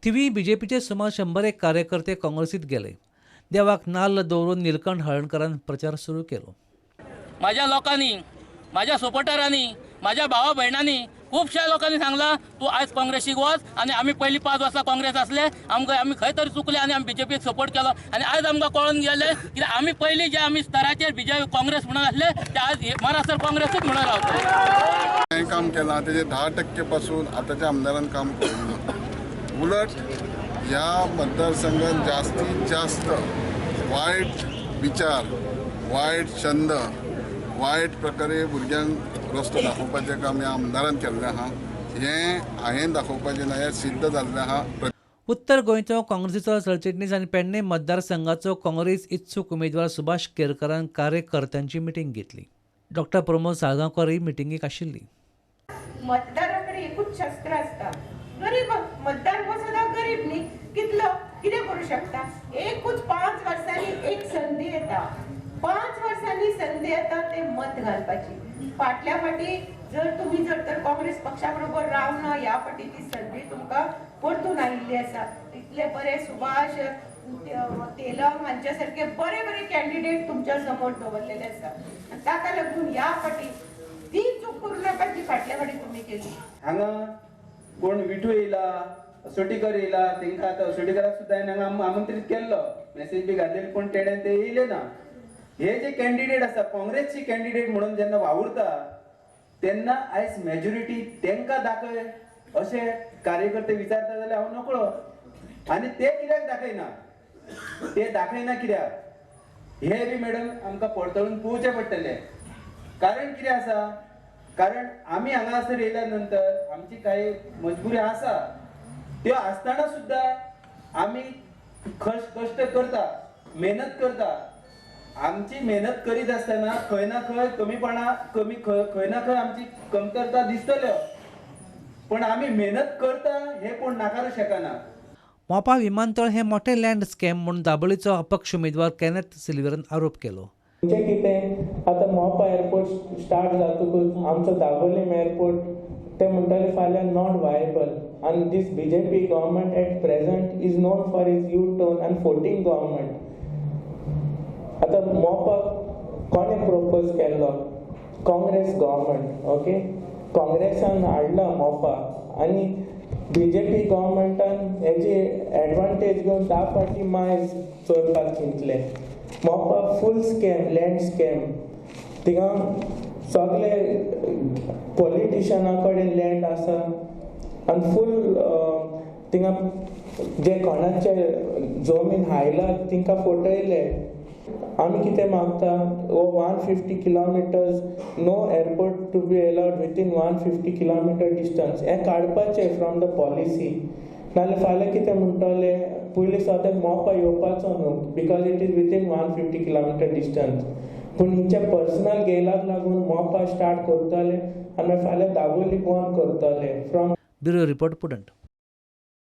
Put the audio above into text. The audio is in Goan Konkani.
थिवी बीजेपीचे सुमार 101 कार्यकर्ते काँग्रेसीत गेले. देवाक नाल्ल दवरून निलकंठ हळर्णकरान प्रचार सुरू केलो. माझ्या लोकांनी, माझ्या सपोर्टरांनी, माझ्या भावा भयणांनी खुबश्या लोकांनी सांगला तूं आयज काँग्रेसीक वच आनी आमी पयलीं 5 वर्सां काँग्रेस आसले, आमकां आमी खंय तरी चुकले आनी आमी बीजेपीक सपोर्ट केलो आनी आयज आमकां कळोन गेलें कित्याक आमी पयलीं जे आमी स्तराचेर बीजेपी काँग्रेस म्हणून आसले ते आज मरासर काँग्रेसूच म्हणून रावतले. हांवें काम केलां तेजें 10% पासून आतांच्या आमदारान काम करूंक ना. उलट ह्या मतदारसंघात जास्तीत जास्त वायट विचार, वायट छंद, वायट प्रकारे भुरग्यांक रस्तो दाखोवपाचें काम ह्या आमदारान केल्लें आहा. हें हांवें दाखोवपाचें ना, हें सिद्ध जाल्लें आहा. उत्तर गोंयचो काँग्रेसीचो सरचिटणीस आनी पेडणे मतदारसंघाचो काँग्रेस इत्सूक उमेदवार सुभाष केरकरान कार्यकर्त्यांची मिटींग घेतली. डॉक्टर प्रमोद साळगांवकरय मिटिंगेक आशिल्ली. मतदारा कडेन एकूच शस्त्र आसता, गरीब मतदार हो सदां गरीब न्ही, कितलो कितें करूं शकता. एकूच 5 वर्सांनी एक संदी येता, 5 वर्सांनी संदी येता ते मत घालपाची. फाटल्या फाटी जर तुमी जर तर काँग्रेस पक्षा बरोबर रावना, ह्या फाटी ती संदी तुमकां परतून आयिल्ली आसा. इतले बरे सुभाष तेलंग हांच्या सारके बरे बरे कॅन्डिडेट तुमच्या समोर दवरलेले आसा आनी ताका लागून ह्या फाटी ती चूक करूं नाका जी फाटल्या फाटी तुमी केली. हांगा कोण विठू येयला, असोटीकर येयला, तेंकां आतां असोटीकराक सुद्दां हांवें हांगा आमंत्रीत केल्लो, मेसेज बी घातलेली, पूण तेणें ते येयले ना. हे जे कॅन्डिडेट आसा काँग्रेसची कॅन्डिडेट म्हणून जेन्ना वावुरता तेन्ना आयज मेजॉरिटी तेंकां दाखय अशे कार्यकर्ते विचारता जाल्यार हांव नकळो. आनी ते कित्याक दाखयना, ते दाखयना कित्याक हे बी मॅडम आमकां पडतळून पळोवचें पडटलें. कारण कितें आसा, कारण आमी हांगासर येयल्या नंतर आमची कांय मजबुरी आसा, त्यो आसतना सुद्दां आमी कश्ट करता, मेहनत करता. आमची मेहनत करीत आसतना खंय ना खंय कमीपणा कमी खंय ना खंय आमची कमतरता दिसतल्यो, पण आमी मेहनत करता हे कोण नाकारू शकना. मोपा विमानतळ हे मोठे लँड स्कॅम म्हणून दाबोळीचो अपक्ष उमेदवार केनेथ सिल्वेरान आरोप केलो. म्हणजे कितें आतां मोपा एअरपोर्ट स्टार्ट जातकूच आमचो दाबोलीम एअरपोर्ट ते म्हणटाले फाल्यां not viable. आनी this BJP government at present is known for is U turn आनी फोटींग गव्हर्मेंट. आतां मोपा कोणें प्रपोज केल्लो? काँग्रेस गव्हर्मेंट. ओके, काँग्रेसान हाडला मोपा आनी बीजेपी गव्हर्मेंटान हेजी एडवांटेज घेवन 10 फावटी मायज चोरपाक चिंतले. Mopa full scam, land scam. थिंगा सगळे पॉलिटिशना कडेन लँड आसा आनी फूल थिंगा जे कोणाचे जमीन हायला तिंकां फटयले. आमी कितें मागता, हो 150 kilometres no airport to be allowed within 150 kilometre distance हें काडपाचें फ्रॉम the policy. नाल्यार फाल्यां कितें म्हणटले, पयलीं सद्याक मोपा येवपाचो न्हू because it is within 150 kilometre distance. पूण हिंच्या पर्सनल गेलाक लागून मोपा स्टार्ट करतले आनी फाल्यां दाबोली बंद करतले. From bureau report, पुडंट.